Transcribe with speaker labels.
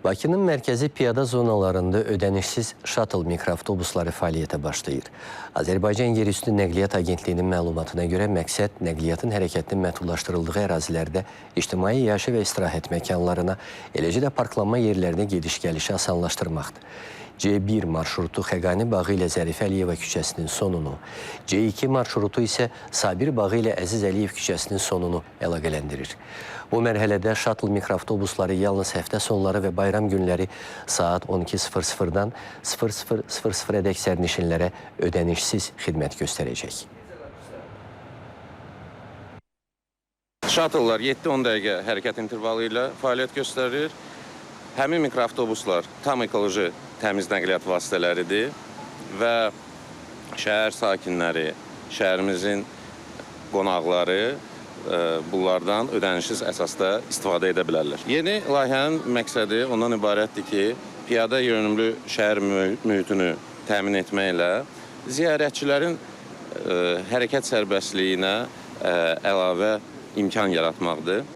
Speaker 1: Bakının mərkəzi piyada zonalarında ödənişsiz shuttle mikroavtobusları fəaliyyətə başlayır. Azərbaycan Yerüstü Nəqliyyat Agentliyinin məlumatına görə məqsəd nəqliyyatın hərəkətinin məhdudlaşdırıldığı ərazilərdə ictimai yaşayış və istirahət məkanlarına, eləcə də parklanma yerlərinə gediş-gəlişi asanlaşdırmaqdır. C1 marşrutu Xəqani bağı ilə Zərifə Əliyeva küçəsinin sonunu, C2 marşrutu isə Sabir bağı ilə Əziz Əliyev küçəsinin sonunu əlaqələndirir. Bu mərhələdə shuttle mikroavtobusları yalnız həftə sonları və bayram günləri saat 12:00-dan 00:00-ədək sərnişinlərə ödənişsiz xidmət göstərəcək.
Speaker 2: Shuttle'lar 7-10 dəqiqə hərəkət intervalı ilə fəaliyyət göstərir. Həmin mikroavtobuslar tam ekoloji təmiz nəqliyyat vasitələridir və şəhər sakinləri, şəhərimizin qonaqları bunlardan ödənişsiz əsasda istifadə edə bilərlər. Yeni layihənin məqsədi ondan ibarətdir ki, piyada yönümlü şəhər mühitini təmin etməklə ziyarətçilərin hərəkət sərbəstliyinə əlavə imkan yaratmaqdır.